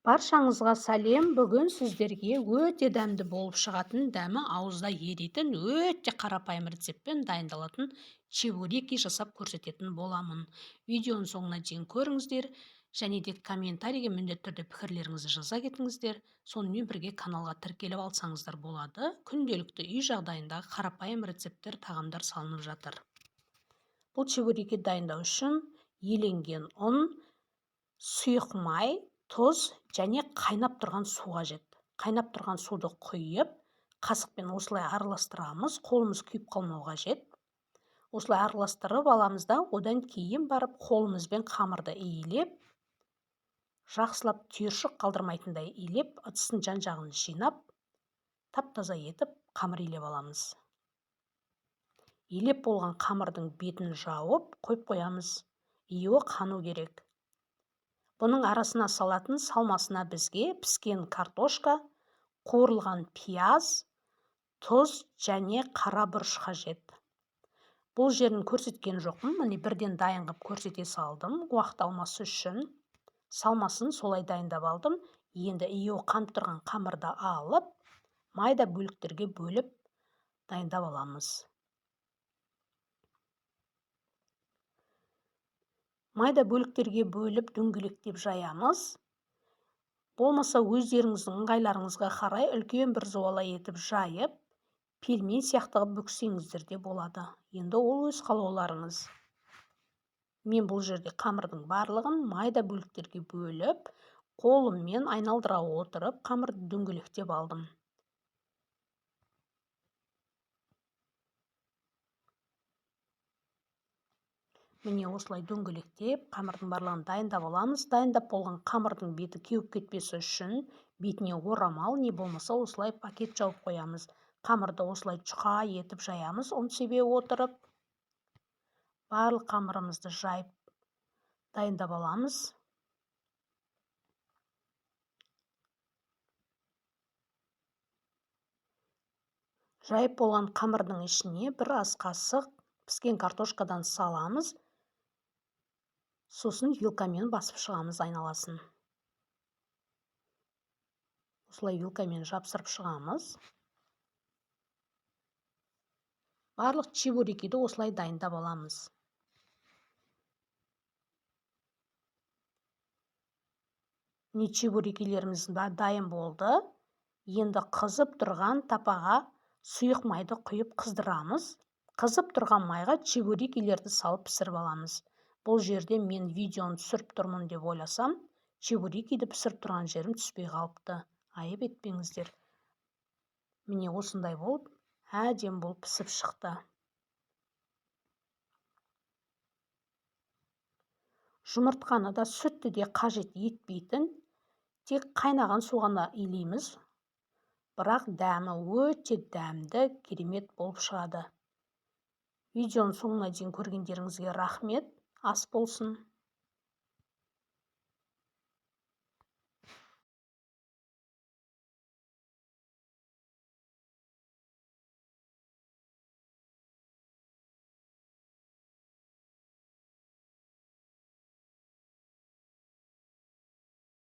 Баршаңызға сәлем. Бүгін сіздерге өте дәмді болып шығатын, дәмі ауызда еритін, өте қарапайым рецептпен дайындалатын чебуреки жасап көрсететін боламын. Видеоның соңына дейін көріңіздер және де комментарийге міндетті түрде пікірлеріңізді жаза кетіңіздер. Сонымен бірге каналға тіркеліп алсаңыздар болады. Күнделікті үй жағдайындағы қарапайым рецепттер, тағамдар салынып жатыр. Бұл чебуреки дайындау үшін еленген ұн, сұйық май, тұз және қайнап тұрған су қажет. Қайнап тұрған суды құйып, қасықпен осылай араластырамыз, қолымыз күйіп қалмау қажет. Осылай араластырып аламыз да, одан кейін барып қолымызбен қамырды илеп, жақсылап түйіршік қалдырмайтындай илеп, ыдыстың жан-жағын жинап, тап-таза етіп қамыр илеп аламыз. Илеп болған қамырдың бетін жауып, қойып қоямыз. Иі қану керек. Бұның арасына салатын салмасына бізге піскен картошка, қуырылған пияз, тұз және қара бұрыш қажет. Бұл жерін көрсеткен жоқпын, міне бірден дайын қылып көрсете салдым, уақыт алмасы үшін. Салмасын солай дайындап алдым. Енді иі қанып тұрған қамырды алып, майда бөліктерге бөліп дайындап аламыз. Майда бөліктерге бөліп дөңгелектеп жаямыз. Болмаса өздеріңіздің ыңғайларыңызға қарай үлкен бір зуала етіп жайып, пельмен сияқты қылып бүксеңіздер де болады. Енді ол өз қалауларыңыз. Мен бұл жерде қамырдың барлығын майда бөліктерге бөліп, қолыммен айналдыра отырып қамырды дөңгелектеп алдым. Міне осылай дөңгелектеп қамырдың барлығын дайындап аламыз. Дайындап болған қамырдың беті кеуіп кетпесі үшін бетіне орамал, не болмаса осылай пакет жауып қоямыз. Қамырды осылай жұқа етіп жаямыз, ұн себе отырып. Барлық қамырымызды жайып дайындап аламыз. Жайып болған қамырдың ішіне бір ас қасық піскен картошкадан саламыз. Сосын вилкамен басып шығамыз айналасын. Осылай вилкамен жапсырып шығамыз. Барлық чебурекиді осылай дайындап аламыз. Міне чебурекилеріміз дайын болды. Енді қызып тұрған тапаға сұйық майды құйып қыздырамыз. Қызып тұрған майға чебурекилерді салып пісіріп аламыз. Бұл жерде мен видеоны түсіріп тұрмын деп ойласам, чебурекиді пісіріп тұрған жерім түспей қалыпты. Айып етпеңіздер. Міне осындай болып, әдемі болып пісіп шықты. Жұмыртқаны да, сүтті де қажет етпейтін, тек қайнаған су ғана илейміз. Бірақ дәмі өте дәмді, керемет болып шығады. Видеоның соңына дейін көргендеріңізге рахмет. Ас болсын.